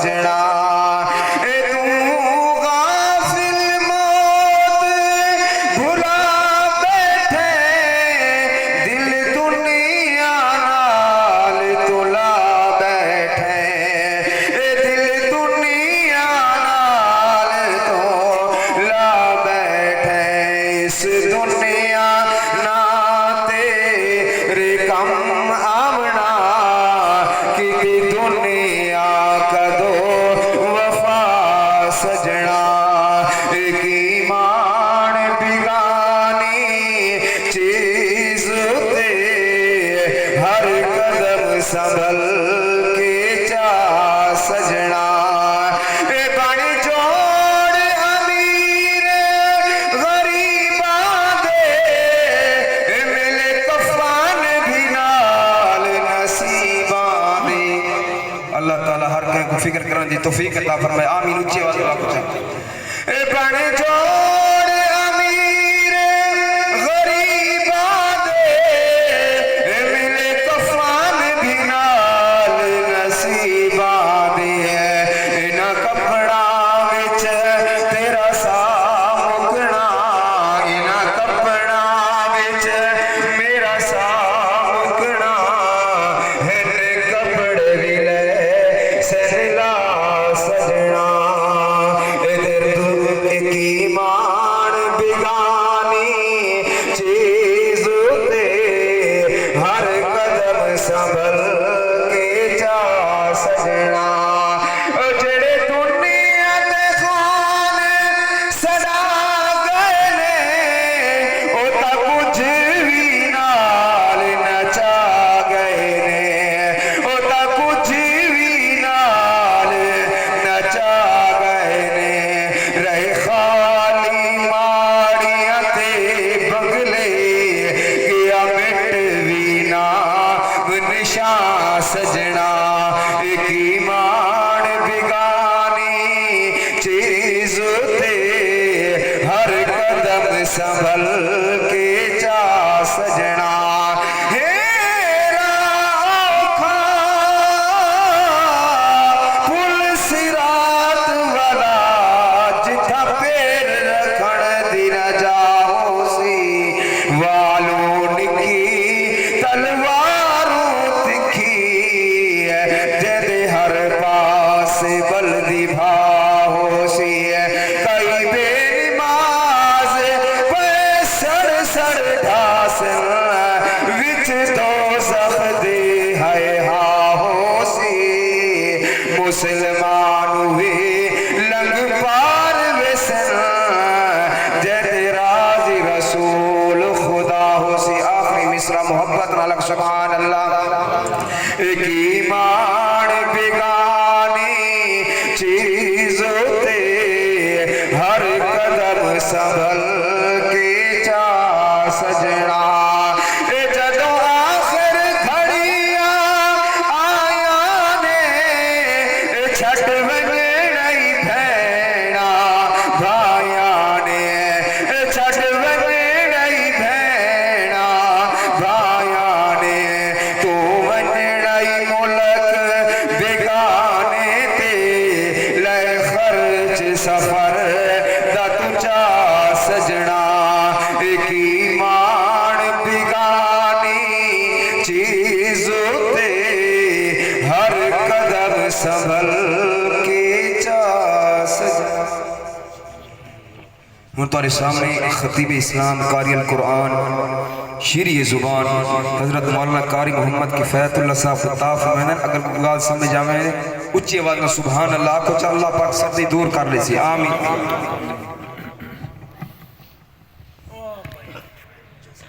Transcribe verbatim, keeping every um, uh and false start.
سڄݨا، اے توں غافل موت بھلا ٻیٹھے، دل دنیا نال توں لا ٻیٹھے، اے دل دنیا نال توں لا ٻیٹھے، اس دنیا نہ تیرے کم آوݨا، کیتی دنیا کدوں وفا سڄݨا، اے ایمان بیگانی چیز اتے ہر قدم سنبھل کے چا سڄݨا، اے بݨ جوڑ امیر غریباں دے، اے ملے کفن بھی نال نصیباں دے۔ اللہ تعالیٰ ہر کہیں کوں فکر کرݨ دی توفیق عطا فرمائے۔ آمین۔ اچی آواز نال آکھو چا۔ اے بݨ جوڑ امیر غریباں دے، اے ملے کفن بھی نال نصیباں دے۔ انہاں کپڑاں وچ تیرا ساہ مکݨا، انہاں کپڑاں وچ میرا ساہ مکݨا، ہن کپڑے وی لے سن لا سڄݨا، اے درد اے ایمان بیگانی چیز اتے ہر قدم سنبھل کے چا سڄݨا، او جیڑھے دنیا تے خان سݙا ڳئے نے، او تاں کجھ وی نال نہ چا ڳئے نے، او تاں کجھ وی نال نہ چا ڳئے نے۔ رہے خالی ماڑیاں تے بنگلے، ڳیا مٹ وی ناں نشاں سڄݨا، اے ایمان بیگانی چیز اتے ہر قدم سنبھل کے چا سڄݨا، ہیرا اوکھا پل صراط والا، جتھاں پیر رکھݨ دی نہ جا ہوسی، والوں نکی تلواروں تکھی، جیندے ہر پاسے بلدی بھا ہوسی۔ کئی بے نماز پئے سڑ سڑ ڈھاسن، وچ دوزخ دے ہائے ہا ہوسی۔ مسلمان وی لنگھ پار ویسن، جیندے راضی رسول خدا ہوسی۔ آخری مصرع محبت نال آکھ سبحان اللہ۔ اے ایمان بیگانی چیز اتے ہر قدم سنبھل کے چا سڄݨا، اے جدوں آخر گھڑیاں آیاں نے، اے چھڈ ونڄݨ ای بھیݨاں بھائیاں نے، اے چھڈ ونڄݨ ای بھیݨاں بھائیاں نے، توں ونڄݨ ای ملک بیگانے تے، لئے خرچ سفر دا توں چا سڄݨا، اے ایمان بیگانی چیز اتے ہر قدم سنبھل کے چا سڄݨا۔ ہݨ تہاݙے سامݨے خطیب اسلام، قاری القرآن، شیریں زبان حضرت مولانا قاری محمد کفایت اللہ صاحب خطاب فرمائیندن۔ اگر کوئی ڳالھ سمجھ آوے، اچی آواز نال سبحان اللہ آکھو چا، اللہ پاک سب دی دور کر لیسی۔ آمین۔